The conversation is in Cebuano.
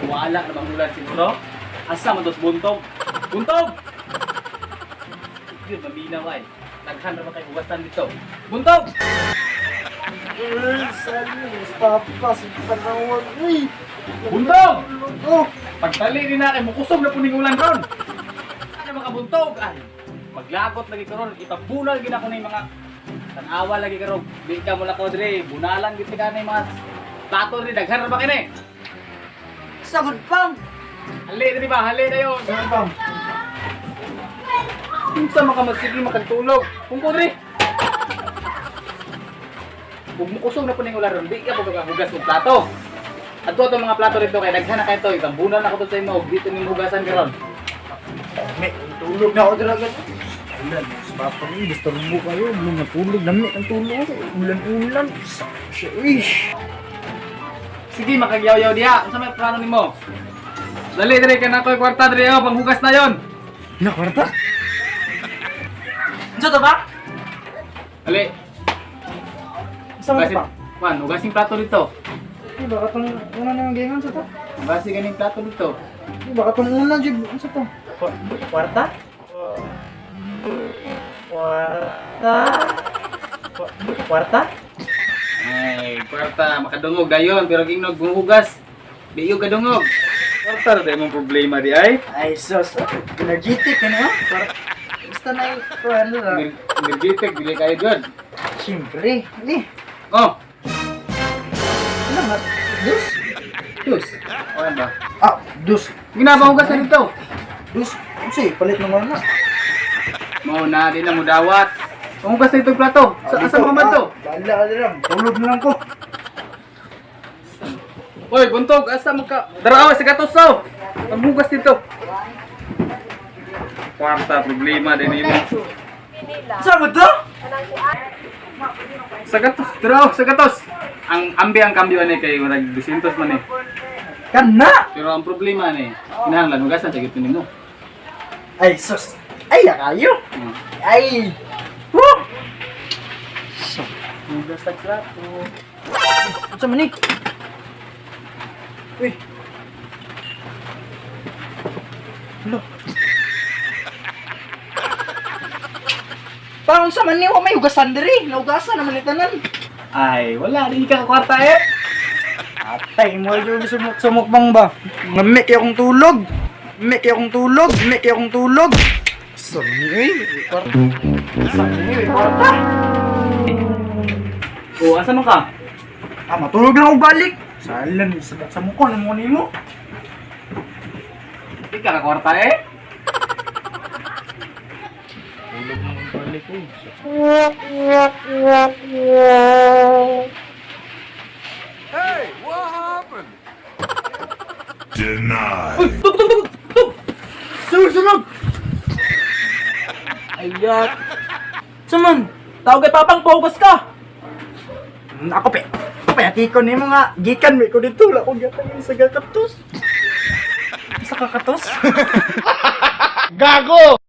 Wala na bang ulan siguro? Asa man tos buntog? Buntog! Yun, maminaw ay. Daghan ra ba kay hugasan dito? Buntog! Uy, sabi, papa, sa panawag, uy. Buntog! Oh, Pagtali din na kay mukusog na puning ulan ron. Ano mga buntog? Ay, maglagot lagi karon, ipabunal gid ako ning mga tan-awa lagi karon. Di ka mo lako dre, bunalan gid ka ning mga plato dre, daghan ra ba kini? Sagod pang. Hali dre ba, hali na yon. Sagod pang. Unsa makamasigi makatulog? Kung dre. Ug mukusog na puning ulan ron, di ka po hugas og plato. Adto atong mga plato dito kay daghan na kay to, ibang na ko to sa imo ug dito nimo hugasan karon. May tulog na ako talaga. Ulan, papa, uy, gusto mo kayo, mga tulog, nami ang tulog, ulan-ulan. Siya, uy. Sige, makagyaw-yaw diha. Unsa may plano nimo? Dali diri kay nakoy kwarta diri oh, panghugas na yon. Na, kwarta? Unsa to ba? Dali. Sa Hugasin. pa? Juan, hugasin plato dito. Di ba katong una na yung ganyan sa to? Hugasi ganing plato dito. Di ba katong una jud sa to? Kwarta? Kwarta? Kwarta? Ay, kwarta makadungog dayon pero gingnog hugas. Di yung kadungog. Kwarta ra mong problema di ay. Ay sus, energetic ano? Kwarta. Basta na yung ano na. Energetic dili kayo good. Siyempre, ni. Oh, Ano nga? Dus? dus. O ano ba? Ah, dus. Ginabahugas na dito. Dus. Kasi, palit naman na. Mao na di na mo dawat. Panghugas na itong plato. Sa asa mga man to? Bala ka lang. Tulog na lang ko. Oy, buntog, asa mo ka? Dara sa gatos saw. Panghugas dito. Kwarta problema din nimo. Saan mo to? Sa gatos, dara sa gatos. Ang ambi ang kambyo ani kay murag 200 man eh. Kana! Pero ang problema ni, kinahanglan hugasan sa gito nimo. Ay sus. Ay, kayo. Ay. Woo! So, Hugas sa plato. Unsa man ni? Uy. Hala. Parang sa man ni wa may hugasan diri. Naugasan naman ni tanan. Ay, wala di ka kwarta eh. Atay mo jud sumuk sumukbang ba? Ngami kay akong tulog. Ngami kay akong tulog. Ngami kay akong tulog. Sami uy. Kwarta. Sami uy. Kwarta. O, asa man ka? Ah, matulog lang ako balik. Salan, sabak sa mukha na mo nimo. Di ka kwarta eh. Tulog na akong balik uy. Denied. Uy, tug tug tug tug. Sunog, sunog! Ayat. Saman! Tawag kay papang pahugas ka. Ako pe. Ako pe, ati ko ni mga gikan mi ko dito. Wala ko gatang sa kakatos. Sa kakatos? Gago!